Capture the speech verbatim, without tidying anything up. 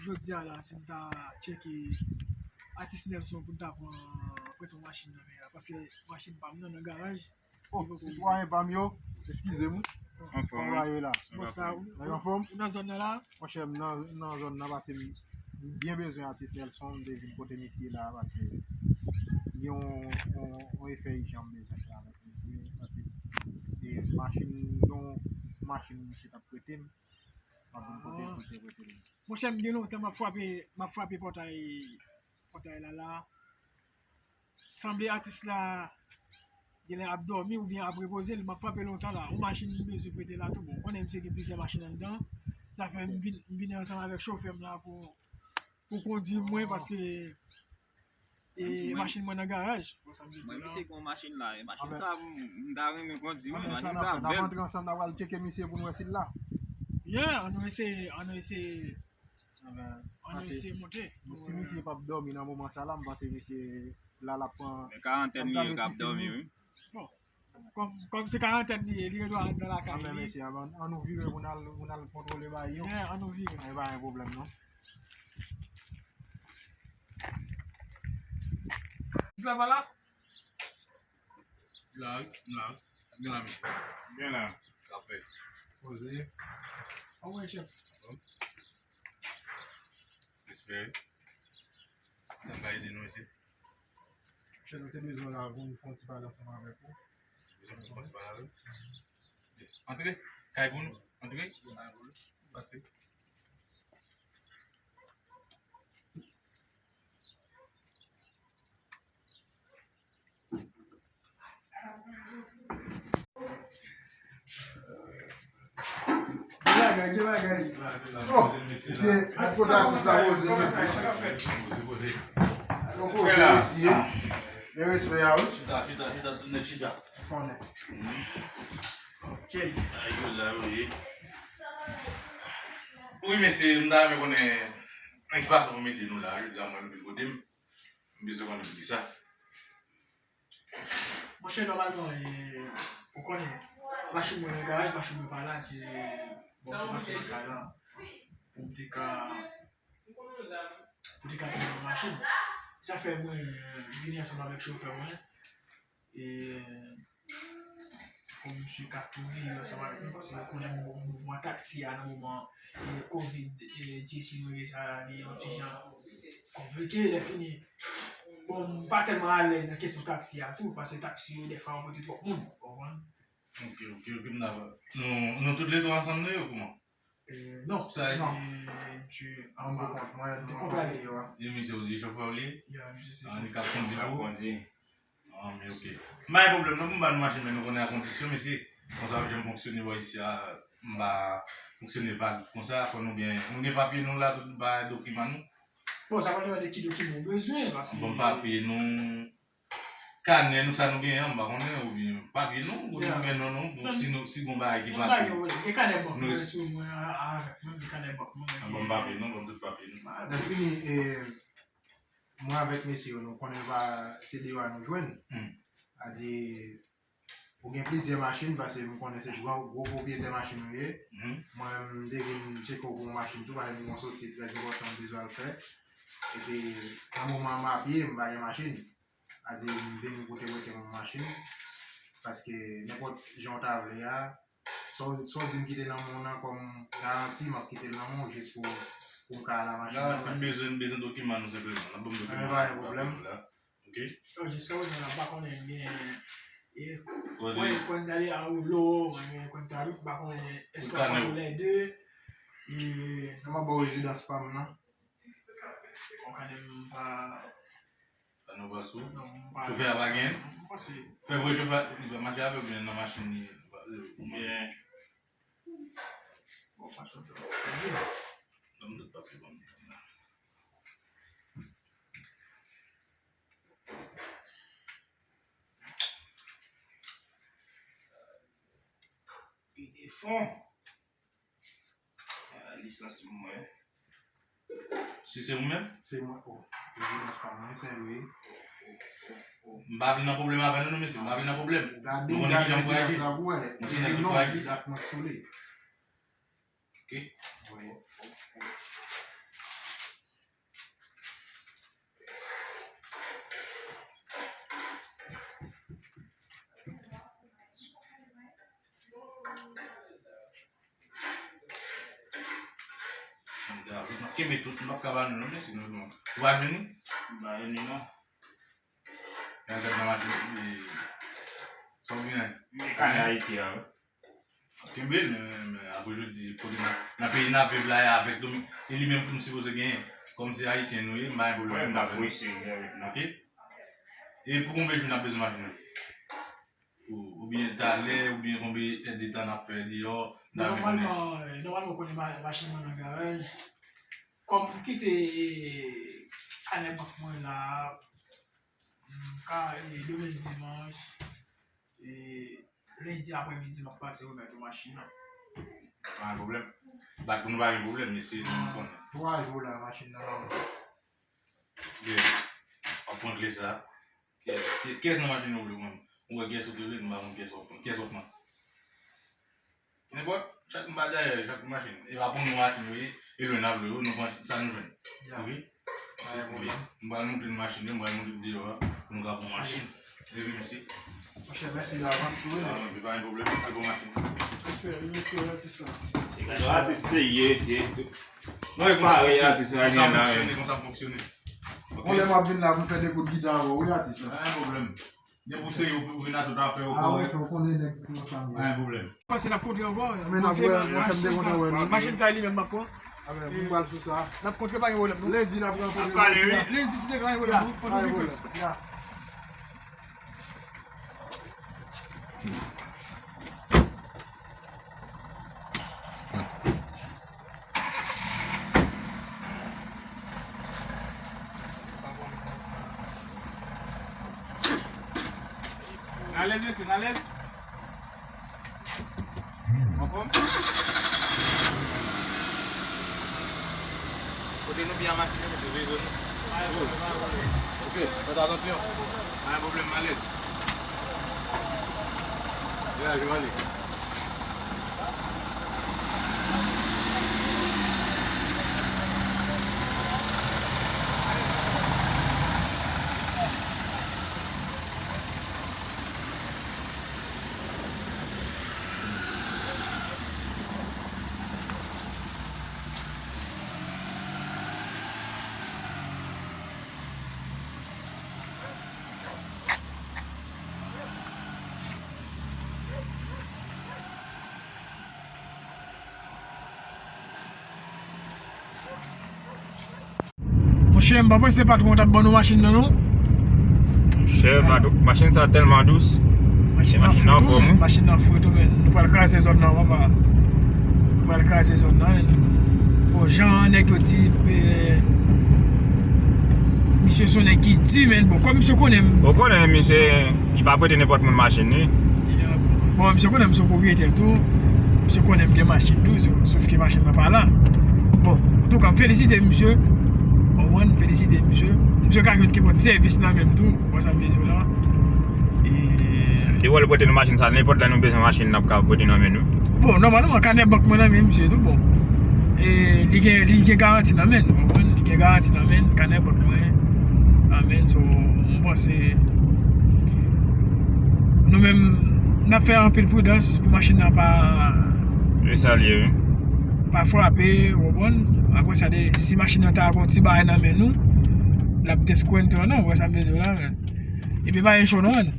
Jodi a la, si m ta tcheke atis Nelson pou n ta pran, prete yon machin nan men an, paske machin pa m nan, nan garaj. Oh, sitwayen pa m yo, eskize m wi. Anfòm, wi. Kòman yo la? Bòs la, ou, ou nan zòn nan la? Monchè, m nan, nan zòn nan, paske m, m byen bezwen atis Nelson, m te vin kote misye la, paske gen yon, yon, yon efè ijan m bezwen fè avèk misye, paske, e, machin, yon machin misye t ap prete m, m ap vin kote l pou l te prete l. Monchè, m gen lontan m ap frape, m ap frape pòtay, pòtay la la. Sanble atis la genlè ap dòmi oubyen ap repoze l, m ap frape lontan la. Yon machin m bezwen prete la tou. Bon, ou konnen misye gen plizyè machin anndan. Sa fè m vin, m vin ansanm avèk chofè m la pou, pou kondui mwen, paske, e, machin mwen nan garaj. Bon, sa m vle di la. Mwen, misye gen yon machin la, e machin sa, m, m ta renmen kondui, wi, machin sa bèl. N ap rantre ansanm, n ap al tcheke misye pou n wè si l la. Yeah, ann nou eseye, ann nou eseye. Ann nou eseye monte. Si misye p ap dòmi nan moman sa la, m panse misye la, l ap pran. Men karantèn li ye k ap dòmi, wi. Bon, kòm, kòm se karantèn li ye, li gen dwa anndan lakay li. Anben, mesye, ann, ann nou vire pou n al, pou n al kontwole bagay yo. Yeah, ann nou vire. Men pa gen pwoblèm, non. Isla pa la? La, wi, m la, wi. Gen la, mesye. Gen la. K ap fèt. Poze. Anmwey, chèf. Respè. Sa m ka ede nou, mesye? Chèf, nou te bezwen w la pou nou fè yon ti pale ansanm avèk ou. Bezwen pou fè yon ti pale avè w? Antre. Kay pou nou. Antre. Pase. Gen bagay, gen bagay. Oh, mesye, ak kote atis sa poze, mesye. Poze, poze. Bon poze, mesye. Men respè a, wi. Chita, chita, chita, tout nèg chita. Konnen. Ok. Ay, yo la, yo ye. Wi, mesye, m ta renmen konnen nan ki fason pou m ede nou la, jodi a mwen, m vin kote m. M bezwen konnen poukisa. Monchè, nòmalman, e, ou konnen, machin mwen nan garaj, machin mwen pa la, ke, bon, m te pase lakay la, pou m te ka, pou te ka peye yon machin. Sa fè mwen, e, vini ansanm avèk chofè mwen, e, pou misye ka tou vire ansanm avèk nou, paske nou konnen mou-, mouvman taksi a nan moman, e, kovid, e, dyez nou ye sa, li yon ti jan konplike, lè fini. Bon, m pa tèlman alèz nan kesyon taksi a tou, paske taksi yo, dèfwa, yo pote twòp moun, ou konprann? Ok, ok, ok, m dakò. Nou, nou tout le twa ansanm nou ye, ou kòman? E, non. Sa, e, misye, an, mwen, mwen, mwen, mwen, e misye osi chofè w li ye? Ya, misye se chofè. An, li ka kondui pou ou? Kondui. Ah, men ok. M pa gen pwoblèm non pou m ba nou machin, men nou konnen a kondisyon, mesye. Konsa, jan m fonksyone bò isi a, m pa fonksyone vag konsa, fò nou gen, nou gen papye nou la, tout bagay, dokiman nou. Bon, sa va depann de ki dokiman ou bezwen, paske. Bon, papye nou, kanè nou, sa nou genyen an, m pa konnen, oubyen papye nou, ou nou gen non nou, bon, si nou, si gon bagay ki pase. Gen kanè bank mwen sou mwen avèk mwen, gen kanè bank mwen. Ah, bon, papye nou, bon, tout papye nou. Lè fini, e, mwen avèk mesye yo, nou konnen pa se deyò a nou jwenn. Hmm. Sa di, ou gen plizyè machin, paske m konnen se gwo, gwo pwopriyetè machin ou ye. Hmm. Mwen, m te vin tcheke w pou yon machin tou, paske m gen yon soti trè enpòtan m bezwen al fè. Epi, nan moman an, m a pye, m pa gen machin. Sa di, m vin pou te prete m yon machin. Paske, nenpòt jan w ta vle a, Sa w, sa w di m kite nan men w nan kòm garanti, m ap kite l nan men w jis pou, pou m ka al a machin nan. Garanti, m bezwen, m bezwen dokiman nou senpleman. N ap ban m dokiman nou, pa gen pwoblèm la. Ok. Yo, jiska prezan, n ap pa konnen gen, e, kwen, kwen dali a woulo, mwen gen kwen tarik, m pa konnen èske w ap pran tou lè de. E, nan m ap ba w rezidans pa m nan. Bon, kanè m pa Ann nou pase w. Chofè a pa gen? Fè voye chofè a, li pa mache avè w oubyen nan machin li, ou menm? Bon, pa chofè a. Ban m tout papye, ban m tout la. Li defon. Ah, lisans mwen. Si se ou menm? Se mwen, o. Rezidans pa mwen, Sen Lwi. M pa vle nan pwoblèm avè nou, non, mesye. M pa vle nan pwoblèm. Nou konnen kijan m fwaji. M se nèg ki fwaji. Dat mwen sou li. Ok. Wi. Kenbe tout, m p ap ka ba nou non, mesye, nou, nou. Ou pa vini? M pa vini non. Gade nan machin, e, sa w gen? M gen kanè Ayiti a, wi. Kenbe l, men, men, men, apre jodi, kote nan, nan peyi n ap viv la, e avèk Domi-, e li menm pou nou sipoze genyen. Kòm se Ayisyen nou ye, m pa gen pwoblèm si m pa vini. Ok? E pou konbyen jou n ap bezwen machin nan? Ou, oubyen talè, oubyen konbyen èdtan n ap fè deyò, n a vin konnen. Nòmalman, e, nòmalman, ou konnen ma-, machin mwen nan garaj. Kòm m kite, e, kanè bank mwen la, m ka, e, demen dimanch, e, lendi aprèmidi, m ap pase remèt ou machin nan. Pa gen pwoblèm. Bat pou nou pa gen pwoblèm, mesye, nou konnen. Twa jou la, machin nan la. Byen. W ap pran kle sa. Kiyès, kiyès nan machin ou vle pran? Ou wè kiyès ou te vle, m pa konn kiyès w ap pran. Kiyès w ap pran? Nenpòt, chak m pa dèyè, chak machin. E pa pou nou machin yo ye, e lwen n ap lwe yo, nou pran sa nou jwenn. Ok? Se byen. M pral montre n machin yo, m pral montre n deyò a, pou nou ka pran machin. Epi, mèsi. Monchè, mèsi davans, wi. Ah, epi pa gen pwoblèm, al pran machin. Respè, respè, atis la. Se gade atis serye, serye. Nou e pare atis la, gen la. Konsa fonksyone, konsa fonksyone. Ok? Yon lè m ap vin la pou m fè de kout gita avè w, wi, atis la. Pa gen pwoblèm. Depi w serye, ou vin a tout afè w. Ah, wi, ou konnen nèg ki konsa, wi. Pa gen pwoblèm. Pase n ap kontre ankò. Men n ap wè, mwen fè m te kontan wè nou. Machin sa li menm m ap pran. Ah, men, pou m pral sou sa. N ap kontre, pa gen pwoblèm, non. Lendi, n ap rankontre. Lendi, si te gen pwoblèm, non. Pa gen pwoblèm. Ya. N alèz, mesye, n alèz. Anfòm? Kote nou byen a machin yo, mesye, veye zòn nou. Ok, fè atansyon. Pa gen pwoblèm, m alèz. Degaje w ale. Monchè, m pa panse patwon t ap ban nou machin nan, non. Monchè, patwon, machin sa tèlman dous. Machin nan fre tou, men. Machin nan fre tou, men. Nou pral kraze zòn nan, papa. Nou pral kraze zòn nan, men. Bon, jan nèg yo di, eh, misye se yon nèg ki di, men. Bon, kòm misye konnen m. Ou konnen misye, li pa prete nenpòt moun machin li. Bon, misye konnen m se yon pwopriyetè tou. Misye konnen m gen machin tou, so-, sof ke machin nan pa la. Bon, antouka, m felisite misye. Ou konprann? M felisite misye. Misye ka jwenn kenpòt sèvis nan men m tou. Ou wè sa m vle di w la? E li wè l prete nou machin sa, nenpòt lè nou bezwen machin, n ap ka prete nan men nou. Bon, nòmalman, kanè bank mwen nan men misye tou, bon. E li gen, li gen garanti nan men l, ou konprann? Li gen garanti nan men l, kanè bank mwen nan men l, so, m panse nou menm, n ap fè anpil pridans pou machin nan pa, e sa l ye, wi, pa frape, ou konprann? Apre sa, de, si machin nan ta gon ti bagay nan men nou, l ap deskwente nou, ou wè sa m vle di w la, men. Epi pa gen cho non, men.